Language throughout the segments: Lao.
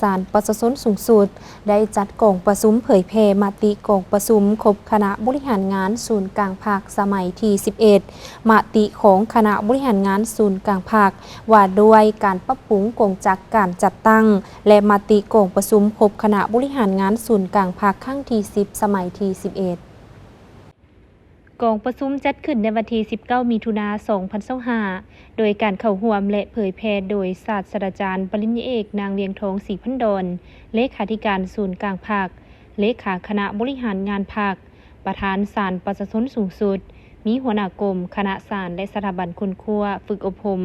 ສານປະຊາຊົນສູງສຸດ ໄດ້ຈັດກອງປະຊຸມເຜີຍແຜ່ມະຕິກອງປະຊຸມຄົບຄະນະບໍລິຫານງານສູນກາງພັກສະໄໝທີສິບເອັດ, ມະຕິຂອງຄະນະບໍລິຫານງານສູນກາງພັກ ວ່າດ້ວຍການປັບປຸງກົງຈັກການຈັດຕັ້ງ ແລະ ມະຕິກອງປະຊຸມຄົບຄະນະບໍລິຫານງານສູນກາງພັກຄັ້ງທີສິບ ສະໄໝທີສິບເອັດ. ກອງປະຊຸມຈັດຂຶ້ນໃນວັນທີສິບເກົ້າ ມິຖຸນາ ສອງພັນຊາວຫ້າ ໂດຍການເຂົ້າຮ່ວມ ແລະ ເຜີຍແຜ່ໂດຍສາດສະດາຈານປະລິນຍາເອກ ນາງ ວຽງທອງ ສີພັນດອນ ເລຂາທິການສູນກາງພັກ, ເລຂາຄະນະບໍລິຫານງານພັກ, ປະທານສານປະຊາຊົນສູງສຸດ, ມີຫົວໜ້າກົມ, ຄະນະສານ ແລະ ສະຖາບັນຄົ້ນຄວ້າ, ຝຶກອົບຮົມ,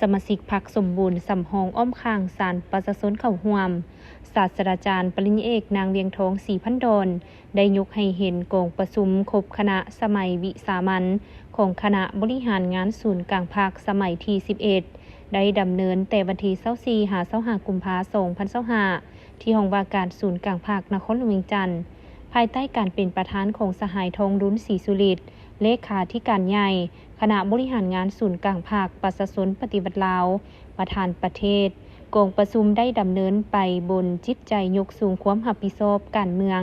ສະມາຊິກພັກສົມບູນ, ສຳຮອງອ້ອມຂ້າງສານປະຊາຊົນເຂົ້າຮ່ວມ. ສາດສະດາຈານປະລິນຍາເອກ ນາງ ວຽງທອງ ສີພັນດອນ ໄດ້ຍົກໃຫ້ເຫັນກອງປະຊຸມຄົບຄະນະສະໄໝວິສາມັນຂອງຄະນະບໍລິຫານງານສູນກາງພັກສະໄໝທີສິບເອັດ ໄດ້ດຳເນີນແຕ່ວັນທີຊາວສີ່ ຫາ ຊາວຫ້າ ກຸມພາ ສອງພັນຊາວຫ້າ ທີ່ຫ້ອງວ່າການສູນກາງພັກນະຄອນຫຼວງວຽງຈັນ, ພາຍໃຕ້ການເປັນປະທານຂອງສະຫາຍ ທອງລຸນ ສີສຸລິດ ເລຂາທິການໃຫຍ່ຄະນະບໍລິຫານງານສູນກາງພັກປະຊາຊົນປະຕິວັດລາວ ປະທານປະເທດ. ກອງປະຊຸມໄດ້ດຳເນີນໄປບົນຈິດໃຈຍົກສູງຄວາມຮັບຜິດຊອບການເມືອງ.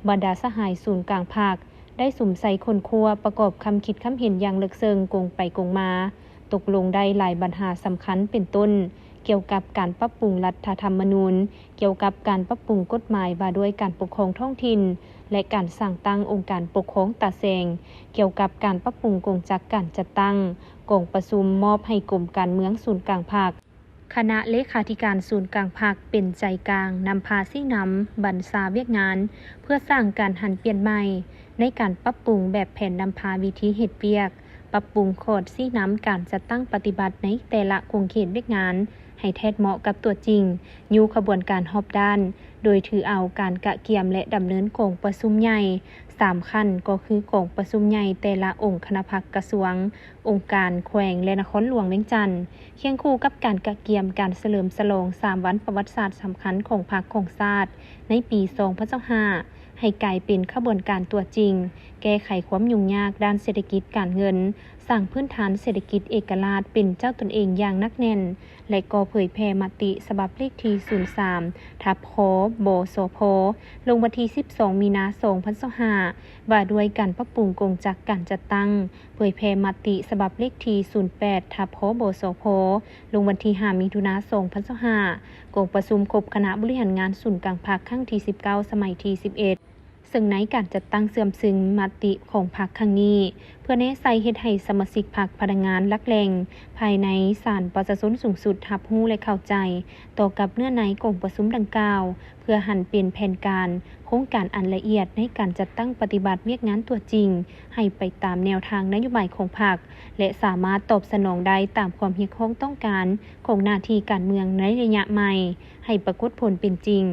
ບັນດາສະຫາຍສູນກາງພັກໄດ້ສຸມໃສ່ຄົ້ນຄວ້າປະກອບຄຳຄິດຄຳເຫັນຢ່າງເລິກເຊິ່ງກົງໄປກົງມາ, ຕົກລົງໄດ້ຫຼາຍບັນຫາສຳຄັນ ເປັນຕົ້ນ ກ່ຽວກັບການປັບປຸງລັດຖະທຳມະນູນ, ກ່ຽວກັບການປັບປຸງກົດໝາຍວ່າດ້ວຍການປົກຄອງທ້ອງຖິ່ນ ແລະ ການສ້າງຕັ້ງອົງການປົກຄອງຕາແສງ, ກ່ຽວກັບການປັບປຸງກົງຈັກການຈັດຕັ້ງ. ກອງປະຊຸມມອບໃຫ້ກົມການເມືອງສູນກາງພັກ, ຄະນະເລຂາທິການສູນກາງພັກເປັນໃຈກາງນຳພາຊີ້ນຳບັນຊາວຽກງານ ເພື່ອສ້າງການຫັນປ່ຽນໃໝ່ໃນການປັບປຸງແບບແຜນນຳພາວິທີເຮັດວຽກ, ປັບປຸງຂອດຊີ້ນຳການຈັດຕັ້ງປະຕິບັດໃນແຕ່ລະຂົງເຂດວຽກງານໃຫ້ແທດເໝາະກັບຕົວຈິງ, ຍູ້ຂະບວນການຮອບດ້ານ, ໂດຍຖືເອົາການກະກຽມ ແລະ ດຳເນີນກອງປະຊຸມໃຫຍ່ສາມຂັ້ນ ກໍຄືກອງປະຊຸມໃຫຍ່ແຕ່ລະອົງຄະນະພັກກະຊວງ, ອົງການແຂວງ ແລະ ນະຄອນຫຼວງວຽງຈັນ, ຄຽງຄູ່ກັບການກະກຽມການສະເຫຼີມສະຫຼອງສາມວັນປະຫວັດສາດສຳຄັນຂອງພັກຂອງຊາດໃນປີສອງພັນຊາວຫ້າ ໃຫ້ກາຍເປັນຂະບວນການຕົວຈິງ, ແກ້ໄຂຄວາມຫຍຸ້ງຍາກດ້ານເສດຖະກິດການເງິນ, ສ້າງພື້ນຖານເສດຖະກິດເອກະລາດເປັນເຈົ້າຕົນເອງຢ່າງໜັກແໜ້ນ ແລະ ກໍເຜີຍແຜ່ມະຕິສະບັບເລກທີສູນສາມ ທັບ ຄ ບສພ ລົງວັນທີສິບສອງ ມີນາ ສອງພັນຊາວຫ້າ ວ່າດ້ວຍການປັບປຸງກົງຈັກການຈັດຕັ້ງ, ເຜີຍແຜ່ມະຕິສະບັບເລກທີສູນແປດ ທັບ ພບສພ ລົງວັນທີຫ້າ ມິຖຸນາ ສອງພັນຊາວຫ້າ ກອງປະຊຸມຄົບຄະນະບໍລິຫານງານສູນກາງພັກຄັ້ງທີສິບເກົ້າ ສະໄໝທີສິບເອັດ ເຊິ່ງໃນການຈັດຕັ້ງເຊື່ອມຊຶງມະຕິຂອງພັກຄັ້ງນີ້ ເພື່ອແນໃສ່ເຮັດໃຫ້ສະມາຊິກພັກ, ພະນັກງານຫຼັກແຫຼ່ງພາຍໃນສານປະຊາຊົນສູງສຸດຮັບຮູ້ ແລະ ເຂົ້າໃຈຕໍ່ກັບເນື້ອໃນກອງປະຊຸມດັ່ງກ່າວ ເພື່ອຫັນເປັນແຜນການ, ໂຄງການອັນລະອຽດໃນການຈັດຕັ້ງປະຕິບັດວຽກງານຕົວຈິງ ໃຫ້ໄປຕາມແນວທາງນະໂຍບາຍຂອງພັກ ແລະ ສາມາດຕອບສະໜອງໄດ້ຕາມຄວາມຮຽກຮ້ອງຕ້ອງການຂອງໜ້າທີ່ການເມືອງໃນໄລຍະໃໝ່ ໃຫ້ປາກົດຜົນເປັນຈິງ.